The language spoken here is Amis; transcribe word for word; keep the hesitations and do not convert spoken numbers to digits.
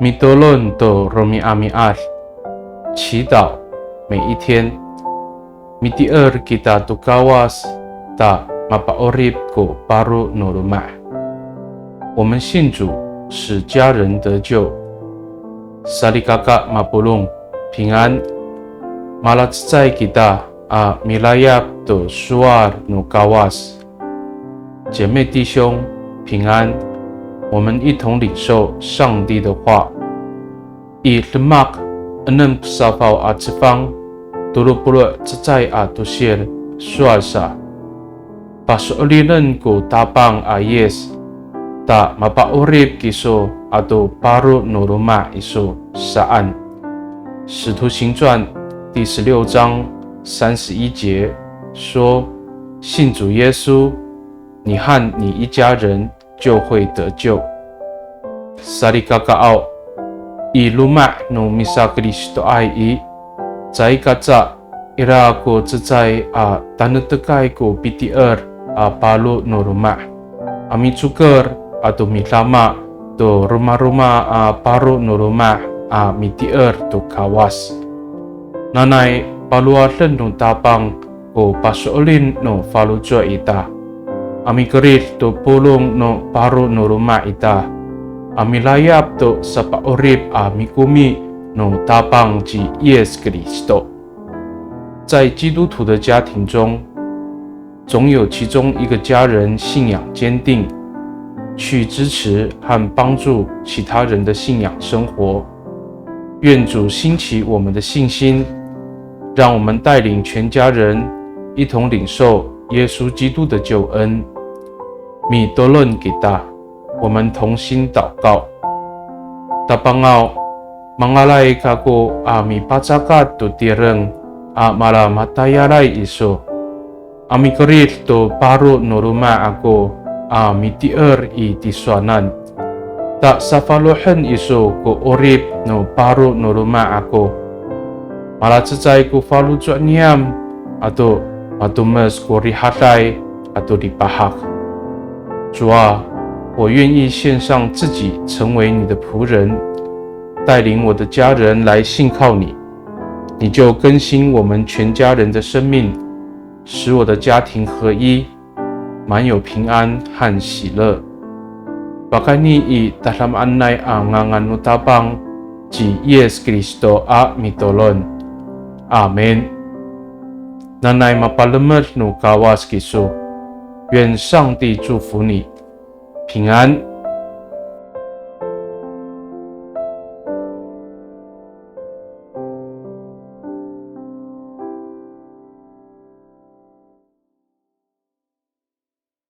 Mitolon to romi'ami'ad, 祈祷每一天。Mitier kita to Kawas ta mapa'orip ko paro no loma'. 我们信主，使家人得救。Salikaka mapolong, 平安。Malacecay kita a milayap to sowal no Kawas. 姐妹弟兄，平安。我们一同领受上帝的话。I Demak enem ko safaw a cefang, tolo polo' cecay a tosil, sowal sa, paso'elinen ko Tapang a Yis, ta mapa'orip kiso ato paro no loma' iso saan. 使徒行传第十六章三十一节说，信主耶稣，你和你一家人就会得救。Salikakaaw, i loma' no misaKristoay i, caay kaca ira ko cecay a tanetekay ko pitier a paro no loma' a micoker ato midama to romaroma a paro no loma' a mitier to Kawas. Nanay palowaden no Tapang ko paso'elin no faloco' ita a mikerid to polong no paro no loma' ita a milayap to sapa'orip a mikomi no Tapang ci Yis Kristo. 在基督徒的家庭中，总有其中一个家人信仰坚定，去支持和帮助其他人的信仰生活。愿主兴起我们的信心，让我们带领全家人一同领受耶稣基督的救恩。Mitolon kita, 我们同心祷告。Tapangaw, mangalay kako a mipacakat to tireng a malamatayalay iso a mikerid to paro no loma' ako a mitier i tisowanan. Ta safalohen iso ko 'orip no paro no loma' ako. Malacecay ko faloco' niyam ato matomes ko rihaday ato lipahak. 主啊，我愿意献上自己成为你的仆人，带领我的家人来信靠你。你就更新我们全家人的生命，使我的家庭合一，满有平安和喜乐。Pakayni i tadamaanay a ngangan no Tapang ci Yis Kristo a mitolon. Amin. Nanay mapalemed no Kawas kiso. 愿上帝祝福你，平安。